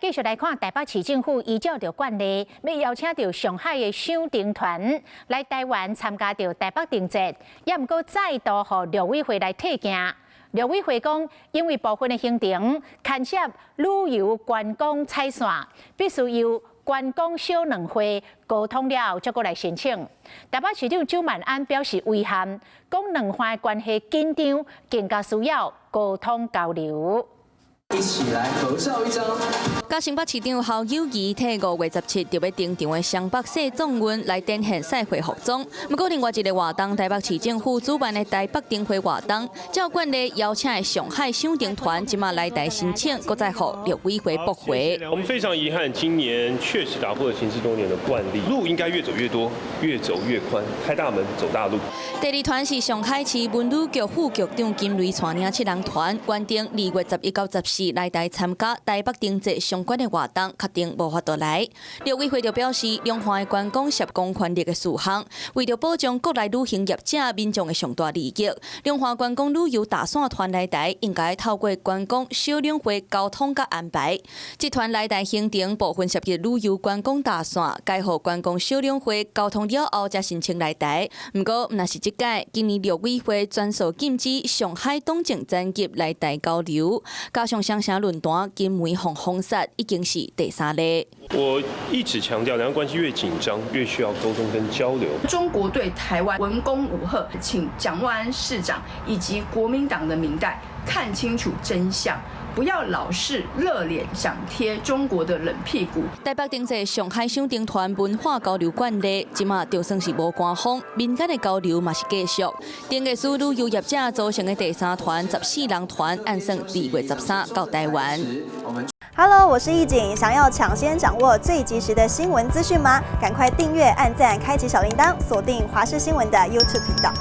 繼續來看台北市政府依照著慣例，欲邀請著上海的賞燈團來台灣參加著台北燈節，也毋過再度予陸委會來退件。陸委會講，因為部分的行程牽涉旅遊觀光產線，必須由觀光小兩會溝通了後，才閣來申請。台北市長蔣萬安表示遺憾，講兩岸的關係緊張，更加需要溝通交流。一起來合照一張。佮新北市長侯友宜替5月17就欲登場的雙北世壯運來展現賽會服裝。毋過另外一个活動，台北市政府主辦的台北燈會活動，照慣例邀請的上海賞燈團，這馬來台申請，閣再予陸委會駁回。我們非常遺憾，今年確實打破了行之多年的慣例，路應該越走越多，越走越寬，開大門走大路。第二團是上海市文旅局副局長金雷帶領七人團，原定2月11到14來台參加台北燈節相關的活動，確定無法度來。陸委會就表示，兩岸的觀光涉公權力的事項，為著保障國內旅行業者民眾的上大利益，兩岸觀光旅遊大線團來台應該透過觀光小兩會溝通佮安排。這團來台行程部分涉及旅遊觀光大線，該予觀光小兩會溝通了後才申請來台。毋過，毋但是這屆，今年陸委會全數禁止上海黨政層級來台交流，加上雙城論壇金門予封殺，已經是第三例。我一直強調，兩岸關係越緊張，越需要溝通跟交流。中國對台灣文攻武嚇，請蔣萬安市長以及國民黨的民代看清楚真相，不要老是熱臉想貼中國的冷屁股。台北燈節上海賞燈團文化交流慣例，這馬就算是無官方，民間的交流嘛是繼續。燈藝師旅遊業者組成的第三團14人團，按算2月13到台灣。 Hello，我是易景，想要搶先掌握最及時的新聞資訊嗎？趕快訂閱、按讚、開啟小鈴鐺，鎖定華視新聞的 YouTube 頻道。